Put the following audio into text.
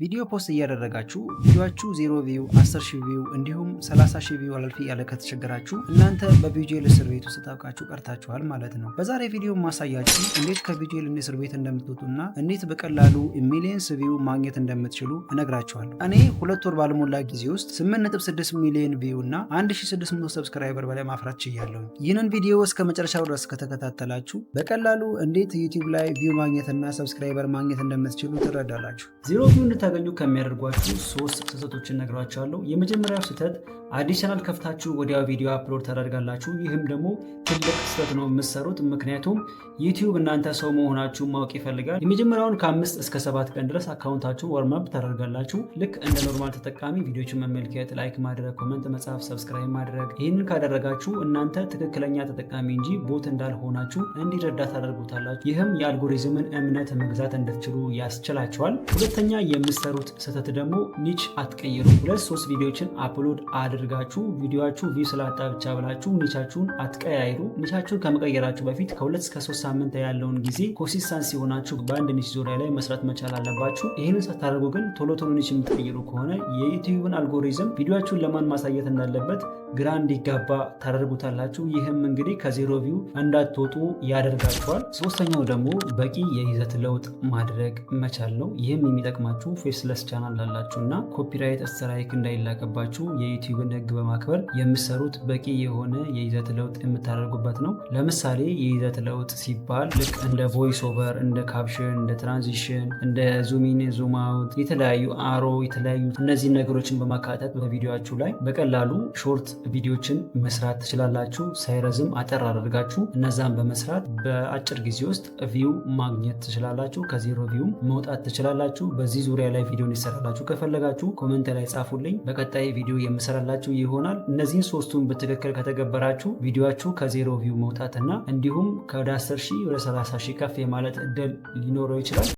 ቪዲዮ post እያደረጋችሁ ቪዲዮአችሁ 0 view፣ 10 ሺህ view እንዲሁም 30 ሺህ view አላልፍ እያለ ከተቸገራችሁ እናንተ በቢጂኤል እስር ቤት ውስጥ ታውቃችሁ ቀርታችኋል ማለት ነው። በዛሬ ቪዲዮ ማሳያችሁ እንዴት ከቢጂኤል እስር ቤት እንደምትወጡና እንዴት በቀላሉ millions view ማግኘት እንደምትችሉ እነግራችኋለሁ። እኔ 2 ወር ባልሞላ ጊዜ ውስጥ 8.6 ሚሊዮን view እና 1600 subscriber በላይ ማፍራት ችያለሁ። ይህንን ቪዲዮ እስከ መጨረሻው ድረስ ከተከታተላችሁ በቀላሉ እንዴት ዩቲዩብ ላይ view ማግኘትና subscriber ማግኘት እንደምትችሉ ትረዳላችሁ። ዜሮ view እንድታገኙ ከሚያደርጓችሁ ሶስት ስህተቶችን ነግራችኋለሁ። የመጀመሪያው ስህተት አዲስ ቻናል ከፍታችሁ ወዲያው ቪዲዮ upload ታደርጋላችሁ። ይህም ደግሞ ትልቅ ስህተት ነው የምትሰሩት። ምክንያቱም ዩቲዩብ እናንተ ሰው መሆናችሁን ማወቅ ይፈልጋል። የመጀመሪያውን ከ5 እስከ 7 ቀን ድረስ account ኣችሁን warm up ታደርጋላችሁ። ልክ እንደ normal ተጠቃሚ ቪዲዮችን መመልከት፣ like ማድረግ፣ comment መጻፍ፣ subscribe ማድረግ። ይህንን ካደረጋችሁ እናንተ ትክክለኛ ተጠቃሚ እንጂ bot እንዳልሆናችሁ እንዲረዳ ታደርጉታላችሁ። ይህም የአልጎሪዝምን እምነት መግዛት እንድትችሉ ያስችላችኋል። ሁለተኛ የምትሰሩት ስህተት ደግሞ niche አትቀይሩ። ሁለት ሶስት ቪዲዮችን upload አድርጋችሁ ቪዲዮችሁ view ስላጣ ብቻ ብላችሁ niche ኣችሁን አትቀያይሩ። Niche ኣችሁን ከመቀየራችሁ በፊት ከ2 እስከ 3 ሳምንት ያለውን ጊዜ consistency ሆናችሁ በአንድ niche ዙሪያ ላይ መስራት መቻል አለባችሁ። ይህንን ሳታደርጉ ግን ቶሎ ቶሎ niche የምትቀይሩ ከሆነ የዩቲዩብን አልጎሪዝም ቪዲዮችሁን ለማን ማሳየት እንዳለበት ግራ እንዲጋባ ታደርጉታላችሁ። ይህም እንግዲህ ከ zero view እንዳትወጡ ያደርጋችኋል። ሶስተኛው ደግሞ በቂ የይዘት ለውጥ ማድረግ መቻል ነው። ይህም የሚጠቅማችሁ faceless channel ላላችሁ እና copyright strike እንዳይላክባችሁ የዩቲዩብን ሕግ በማክበር የምትሰሩት በቂ የሆነ የይዘት ለውጥ የምታደርጉበት ነው። ለምሳሌ የይዘት ለውጥ ሲባል ልክ እንደ voice over፣ እንደ caption፣ እንደ transition፣ እንደ zoom in፣ zoom out፣ የተለያዩ arrow፣ የተለያዩ እነዚህን ነገሮችን በማካተት በቪዲዮችሁ ላይ በቀላሉ short ቪዲዮችን መስራት ትችላላችሁ። ሳይረዝም አጠር አድርጋችሁ እነዛን በመስራት በአጭር ጊዜ ውስጥ view ማግኘት ትችላላችሁ። ከ zero view መውጣት ትችላላችሁ። በዚህ ዙሪያ ላይ ቪዲዮ እንዲሰራላችሁ ከፈለጋችሁ comment ላይ ጻፉልኝ። በቀጣይ ቪዲዮ የምሰራላችሁ ይሆናል። እነዚህን ሶስቱን በትክክል ከተገበራችሁ ቪዲዮችሁ ከ zero view መውጣትና እንዲሁም ከወደ 10 ሺህ ወደ 30 ሺህ ከፍ የማለት እድል ሊኖረው ይችላል።